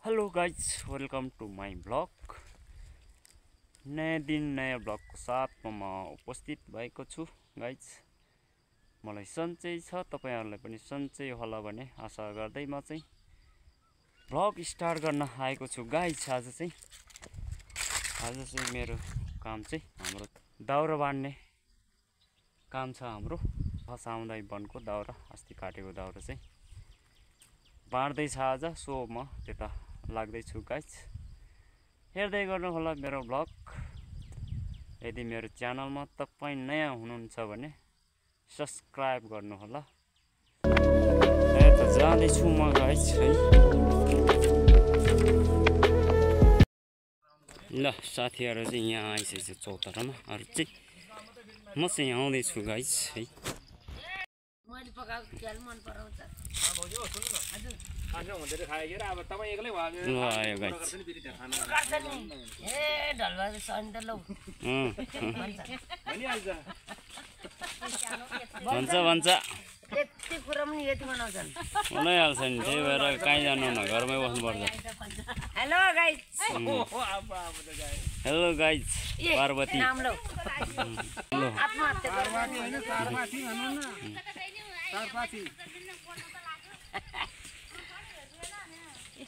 Hello guys welcome to my blog. नयाँ दिन नयाँ ब्लगको साथमा म उपस्थित भएको छु। गाइज मलाई सन्चै छ, तपाईहरुलाई पनि सन्चै होला भन्ने आशा गर्दै म चाहिँ ब्लग स्टार्ट गर्न आएको छु। गाइज आज चाहिँ मेरो काम चाहिँ हाम्रो दाउरा बाँड्ने काम छ। हाम्रो सामुदायिक वनको दाउरा अस्ति काटेको दाउरा चाहिँ बाँड्दैछ आज, सो म त्यता लाग्दैछु। गाइज हेर्दै गर्नु होला मेरो ब्लग। यदि मेरो च्यानलमा तपाई नयाँ हुनुहुन्छ भने सब्स्क्राइब गर्नु होला। त जाँदैछु म गाइज है। ल साथीहरु चाहिँ यहाँ आइसकेको छ चौतारामा, अरु चाहिँ म चाहिँ आउँदैछु गाइज है। मैले पकाएको ख्याल मन पराउँछ। आयो गाइज ए ढलबहादुर सन्त लौ भन्छ यति कुरा पनि यति बनाउँछन्। बनाइहाल्छ नि, त्यही भएर कहीँ जानु न, घरमै बस्नुपर्छ। Hello guys. Hello guys Parvati नाम लौ आत्महत्या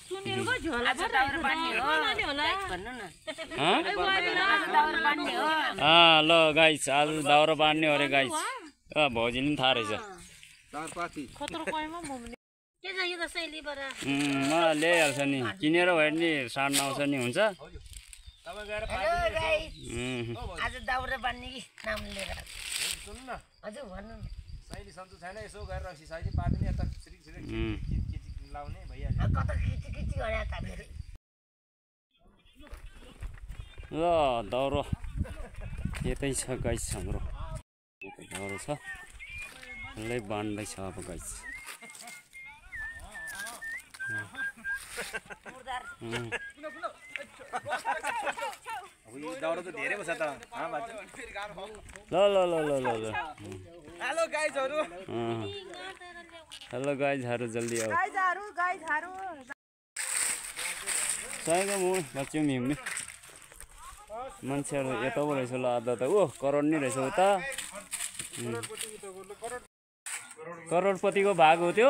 सुनेको झोला दाउरा बाँड्ने हो भन्नु न। दाउरा बाँड्ने हो। ल गाइज आज दाउरा बाँड्ने हो रे गाइज। भौजीले पनि थाहा रहेछ। के चाहियो त सैलीबाट? मलाई ल्याइहाल्छ नि, किनेर भयो नि 9:30 नि हुन्छ। हेलो गाइस, आज दाउरा बाँड्ने कि नाम लिएर सुन्नु न। हजुर भन्नु न। सैली सन्चो छैन, यसो गरेर रक्सी सैली पार्दिने यता छिरिक लाउने भइहाल्यो। कता किची गरे त फेरि। ल दाउरा यतै छ गाइस, हाम्रो यतै दाउरा छ, यसलाई बाँड्दैछ अब गाइस। अब यो दाउरा त धेरै बस्छ त। ल ल ल ल ल ल हेलो गाइजहरु। हेलो गाइजहरु, जल्दी आऊ। गाइजहरु चाहिएको म बच्चो मिम्मी मान्छेहरु यता पो रहेछ। ल आधा त ओ करोड नि रहेछ उता। करोडपतिको भाग हो त्यो।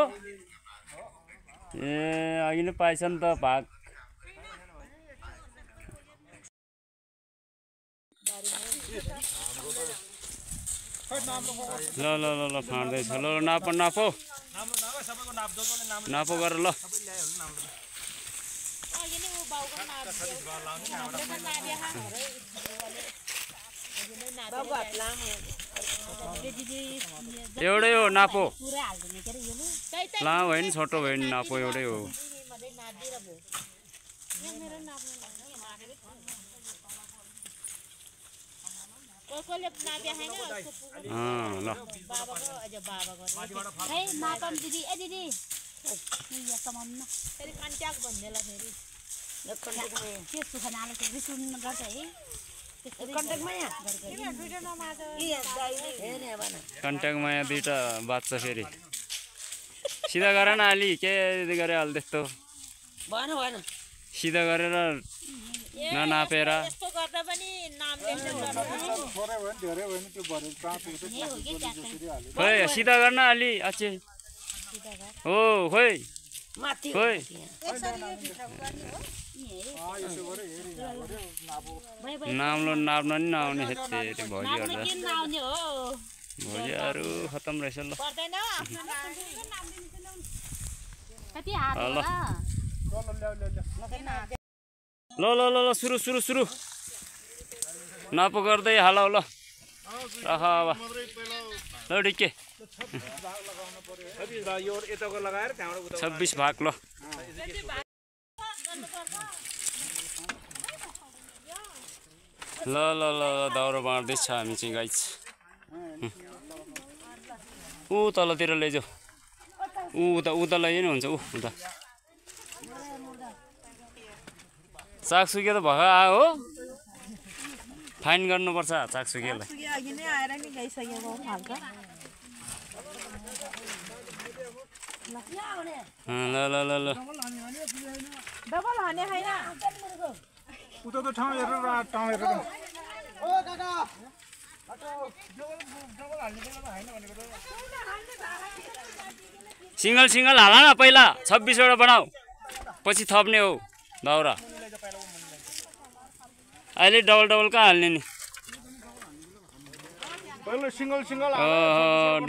ए अघि नै पाएछ नि त भाग। ल ल ल ल फाड्दैछ। ल नापो नापो गर ल। एउटै हो नापो, लामो भयो नि छोटो भयो नि नापो एउटै हो। कन्ट्याक्टमा यहाँ दुईटा बाच्छ फेरि। सिधा गर न अलि, के गरे हाल त्यस्तो भएन सिधा गरेर ननापेर। खोइ सिधा गर्न अलि अच्छे हो। खोइ खोइ नाम्लो नाप्न नि नआउने हेत्तेरी भोलिहरू खतम रहेछ। ल ल ल ल सुरु सुरु सुरु नापो गर्दै हालौ। ल राख अब ल डिके 26 भाग। ल ल ल ल दाउरा बाँड्दैछ हामी चाहिँ गाइस। ऊ तलतिर लैजाऊ, उता लैयो नि हुन्छ। उता चाकसुके त भएका आयो हो, फाइन गर्नुपर्छ चाकसुकेलाई। ल ल ल ल डबल हाने हैन उता त ठाउँ हेरेर ठाउँ हेरेर ओ काका सिंगल सिंगल हाल न पहिला 26 वटा बनाऊ पछि थप्ने हो दाउरा अहिले डबल डबल कहाँ हाल्ने नि पहिला सिंगल सिंगल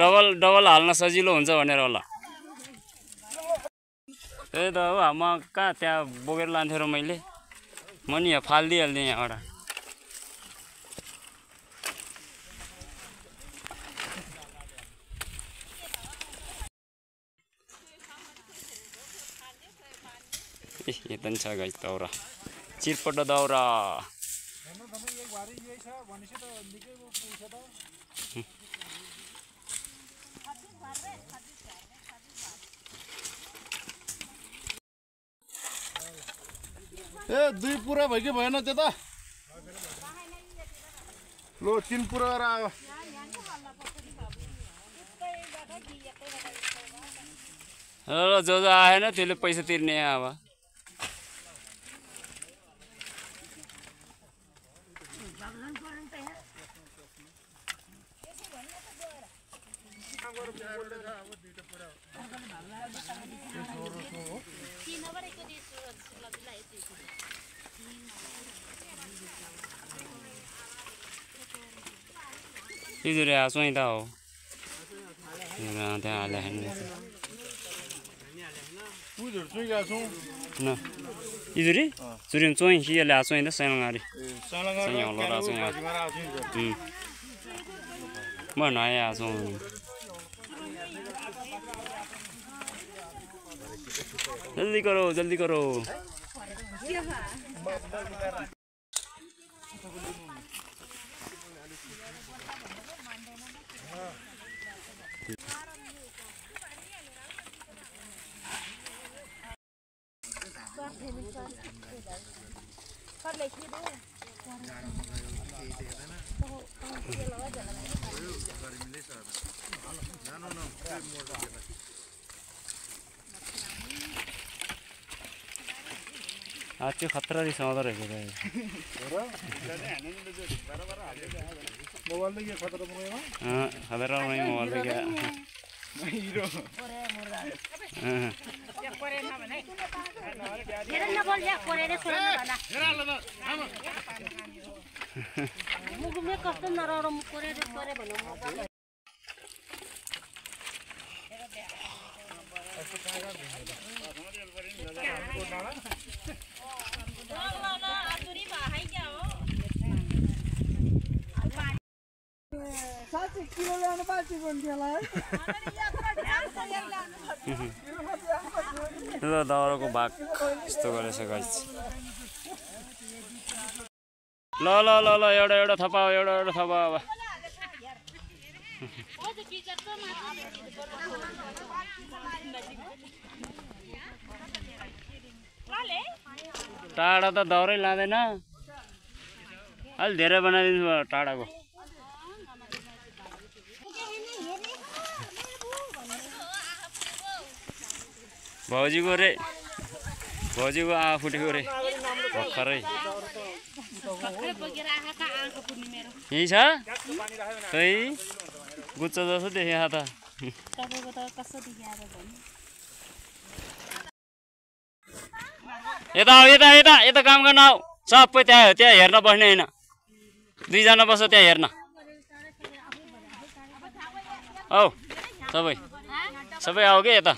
डबल डबल हाल्न सजिलो हुन्छ भनेर होला त्यही त हो म कहाँ त्यहाँ बोकेर लान्थेँ र मैले म नि यहाँ फालिदिइहाल्थेँ यहाँबाट यता नि छ गाइस दाउरा चिरपट दाउरा ए 2 पुरा भयो कि भएन त्यता लो 3 पुरा गरेर आयो ल जो जो आएन त्यसले पैसा तिर्ने अब इजुरी आ सोही त हो त्यहाँ हाले हैन पुजहरु चाहिँ गएको छौं न इजुरी सुरिन सोही हिले आ सोही त सैलंगारी सैलंगारी होला सोही म नयाँ आ सोही जल्दी करो आज चाहिँ खतरा रिसाउँदो रहेछ मोबाइल देखिए खतरा परेगा खतरा नहीं मोबाइल देखिए हीरो दाउराको भाग यस्तो गरेछ गाइस ल एउटा थपाऊ एउटा थपाऊ अब टाढा त दाउरै लाँदैन अलि धेरै बनाइदिनु टाढाको भौजीको रे भौजीको आँखा फुटेको रे भर्खरै यही छ त्यही गुच्छ जस्तो देखिया त यता काम गर्न आऊ सबै त्यहाँ हेर्न बस्ने होइन 2 जना बस्छ त्यहाँ हेर्न औ सबै आऊ के यता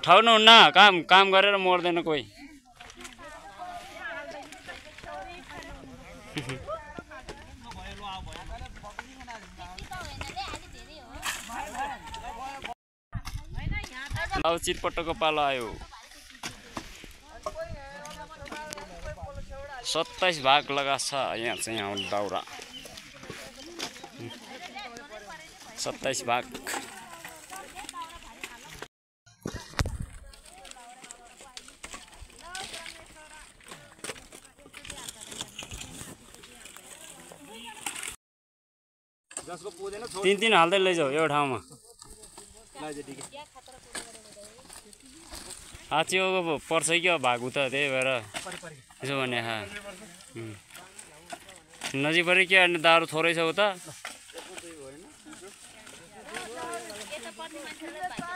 ठाउनुहुन्न काम गरेर मर्दैन कोही अब चिरपट्टको पालो आयो 27 भाग लगाछ यहाँ चाहिँ दाउरा 27 भाग तीन हाल्दै लैजाऊ एउटा ठाउँमा आचियोको पर्छ कि अब भागु त त्यही भएर यसो भने नजिक पऱ्यो के अनि दारू थोरै छ उता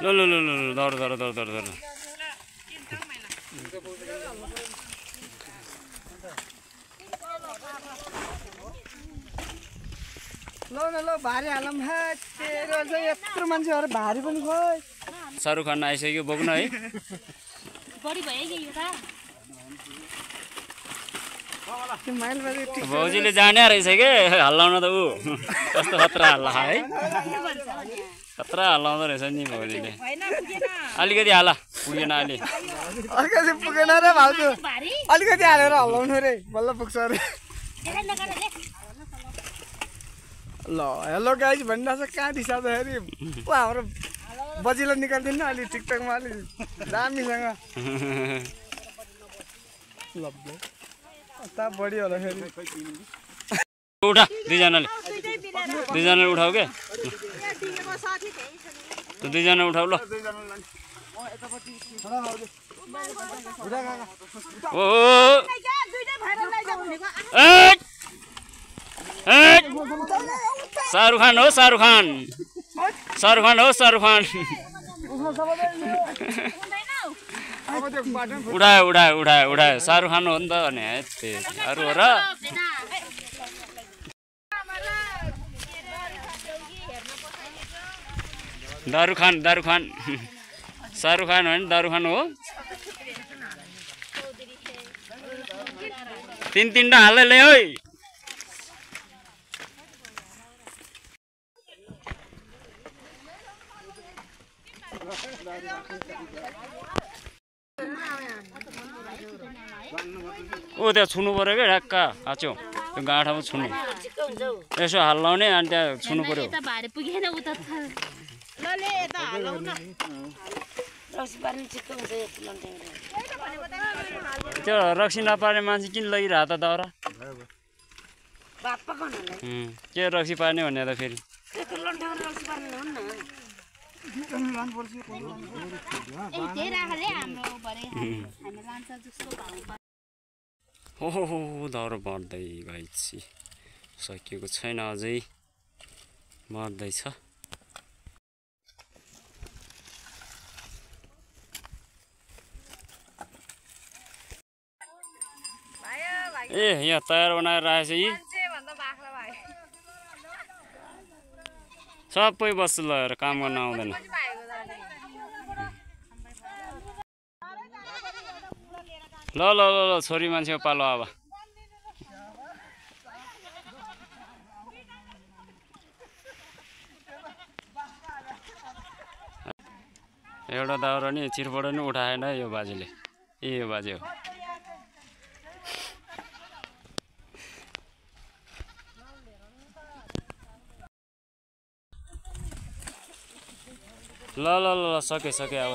ल ल ल ल दारू दारू दारू दारू दारू ल भारी हालम तेरो चाहिँ यत्रो मान्छेहरू भारी पनि खोइ शाहरुख खान आइसक्यो बोक्न है बढी भयो कि यो त भाउजूले जाने रहेछ के हल्लाउन त ऊ कस्तो खतरा हल्ला है खतरा हल्लाउँदो रहेछ नि भाउजूले अलिकति हाल पुगेन अलि अलिकति पुगेन रे भाउजू अलिकति हालेर हल्लाउनु रे बल्ल पुग्छ रे ल हेलो गाइज भनिरहेको छ कहाँ दिसाउँदाखेरि ऊ हाम्रो बजिलो निकालिदिनु न अलि टिकटकमा अलि दामीसँग ल ता बढी होला फेरि उठा दुईजनाले उठाऊ के दुईजना उठाऊ ल शाहरुख खान हो शाहरुख खान शाहरुख खान हो शाहरुख खान उठायो उठायो उठायो उठायो शाहरुख खान हो नि त भने अरू हो र दारू खान शाहरुख खान हो नि दारू खान हो तीनटा हाल्दै ल्याऊ है ओ त्यहाँ छुनु पर्यो क्या ढ्याक्क आच्यो त्यो गाँठामा छुनु यसो हल्लाउने अनि त्यहाँ छुनु पर्यो त्यो रक्सी नपार्ने मान्छे किन लगिरह त दाउरा के रक्सी पार्ने भने त फेरि हो दाउरा बढ्दै गएपछि सकिएको छैन अझै बढ्दैछ ए यहाँ तयार बनाएर राखेछ यी सबै बस्छु लगेर काम गर्न आउँदैन ल ल ल ल छोरी मान्छेको पालो अब एउटा दाउरा नि चिरबाट नि उठाएन यो बाजेले यो बाजे हो ल ल ल सके अब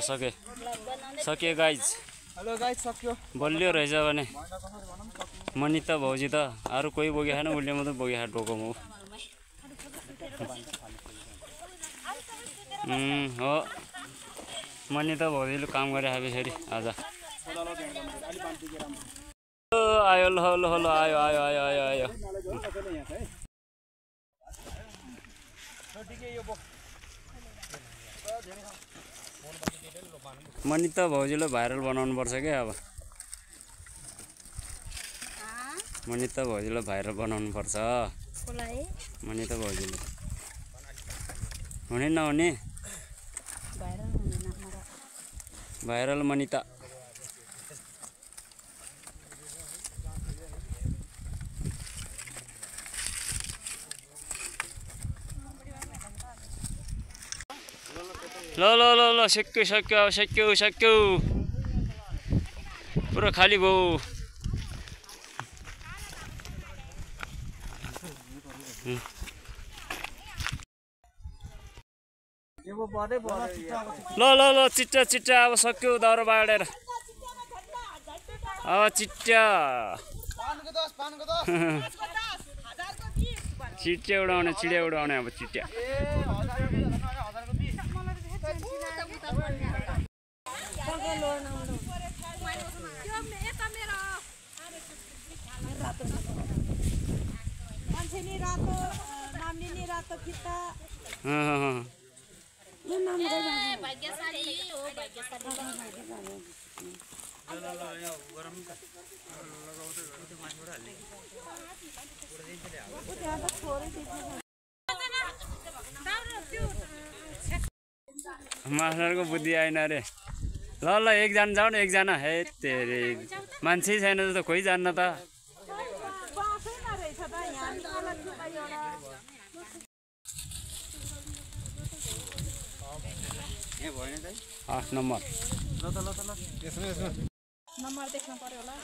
सके गाइज हेलो गाइज सक्यो बलियो रहेछ भने मनिता भाउजी त अरू कोही बोके खाएन उसले मात्रै बोके खाए टोकोमा हो मनिता भाउजीले काम गरे फेरि आज आयो ल आयो मनिता भाउजूलाई भाइरल बनाउनु पर्छ क्या अब मनिता भाउजूलाई भाइरल बनाउनु पर्छ मनिता भाउजूले हुने नहुने भाइरल मनिता ल सक्यो पुरा खाली भयो ल चिट्टा अब सक्यो दाउरा बाडेर अब चिट्टा उडाउने चिडिया उडाउने अब चिट्टा मास्टरको बुद्धि आएन अरे ल ल एकजना जाऊ न एकजना हे तेरे मान्छे छैन त खोइ जान्न त ए भएन त 8 नम्बर ल त नम्बर देख्न पर्यो होला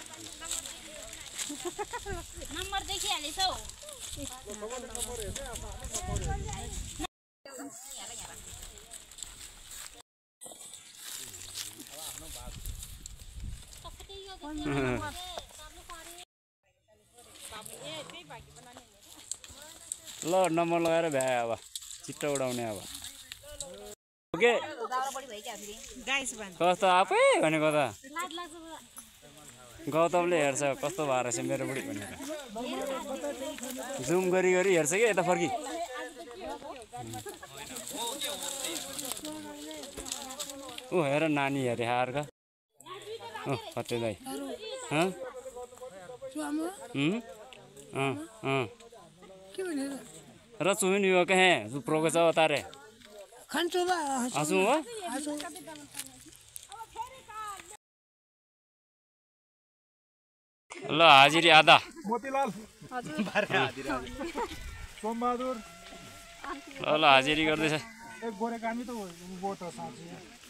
नम्बर देखिहालेछ हौ ल नम्बर लगाएर भ्याए अब चिट्टो उडाउने अब ओके कस्तो आफै भनेको त गौतमले हेर्छ कस्तो भएर रहेछ मेरो बुढी भनेर जुम गरी हेर्छ कि यता फर्की ऊ हेर नानी हेरे हार्का फते दाइ र चुमिन यो कहे प्रोको छ तारे हँसु हो ल हाजिरी आधा मोतीलाल सोमबहादुर ल हाजिरी गर्दैछ एक गोरे कामी त वो त साँच्चै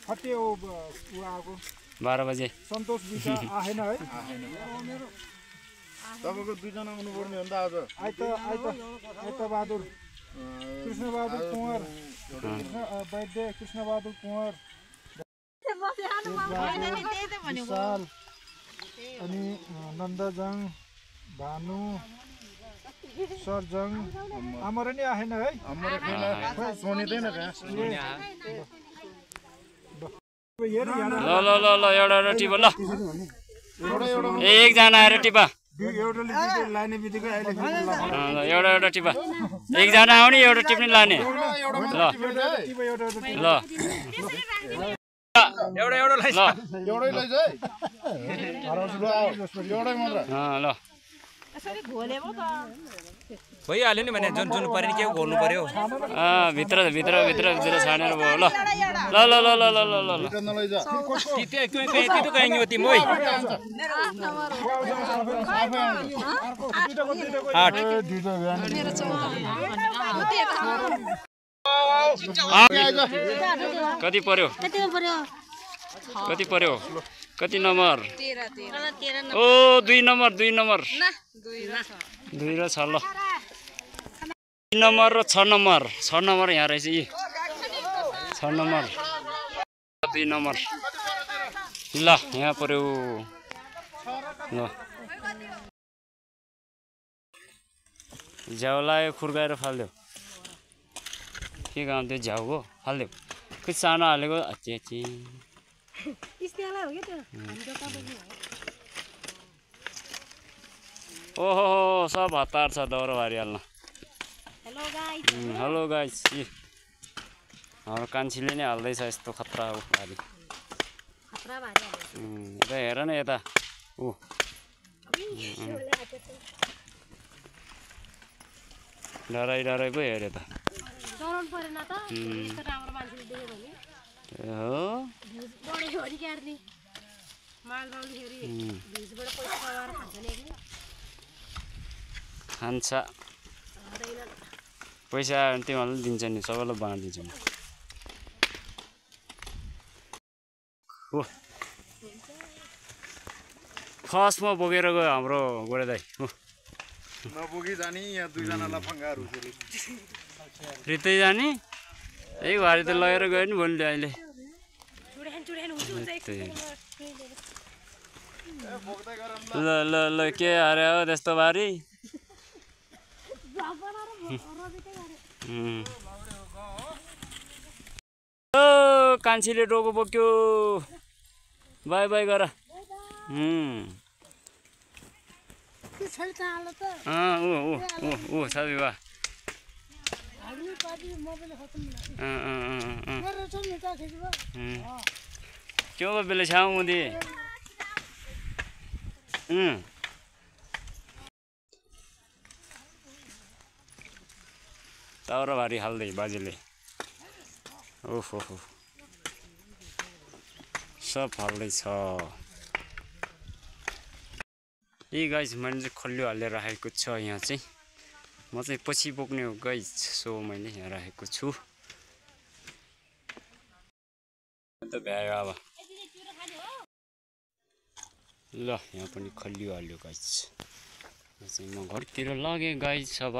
फटे ऊ आएको 12 बजे सन्तोष बिचा आएन है तपाईँको दुईजना आउनुपर्ने हो नि त आज आइत बहादुर कृष्णबहादुर कुँवर वैद्य कृष्णबहादुर कुँवर विशाल अनि नन्दजङ भानु सरजङ आमरा नि आएन है सुनिँदैन ल एउटा टिपा ल एकजना आएर टिपा एउटा टिपा एकजना आउने एउटा टिप्ने लाने ल ल भइहाल्यो नि भने जुन पर्यो नि के घोल्नु पर्यो भित्र छानेर भयो ल कति पर्यो कति नम्बर ओ 2 नम्बर 2 र 6 ल 2 नम्बर र 6 नम्बर यहाँ रहेछ यी 6 नम्बर 2 नम्बर ल यहाँ पर्यो ल झ्याउ लाग्यो खुर्काएर फाल्देऊ के काम त्यो झ्याउ हो फाल्देऊ खै सानो हालेको अचेची ओहो सब हतार छ दौराबारी हाल्न हेलो गाइस हाम्रो कान्छीले नै हाल्दैछ यस्तो खतरा हो भारी यता हेर न यता ऊ डराइ पो हेऱ्यो त खान्छ पैसा आयो भने तिमीहरूलाई दिन्छ नि सबैलाई बाँडिदिन्छु म हो खसमा बोकेर गयो हाम्रो गोरे दाइ नपुगी जाने यहाँ दुईजना लफङ्गाहरू रित्तै जाने यही भारी त लगेर गयो नि भोलि अहिले ल के हारे हो त्यस्तो भारी कान्छीले डोको बोक्यो बाई बाई गर साथी बा क्यों बेले छाऊ मुदी दाउरा भारी हाल्दै बाजेले ओहो सब हाल्दैछ ए गाइस मैले चाहिँ खल्यो हालेर राखेको छ यहाँ चाहिँ म चाहिँ पछि बोक्ने हो गाइस सो मैले यहाँ राखेको छु त भ्यायो अब ल यहाँ पनि खल्यो हाल्यो गाइस म चाहिँ घरतिर लगेँ गाइस अब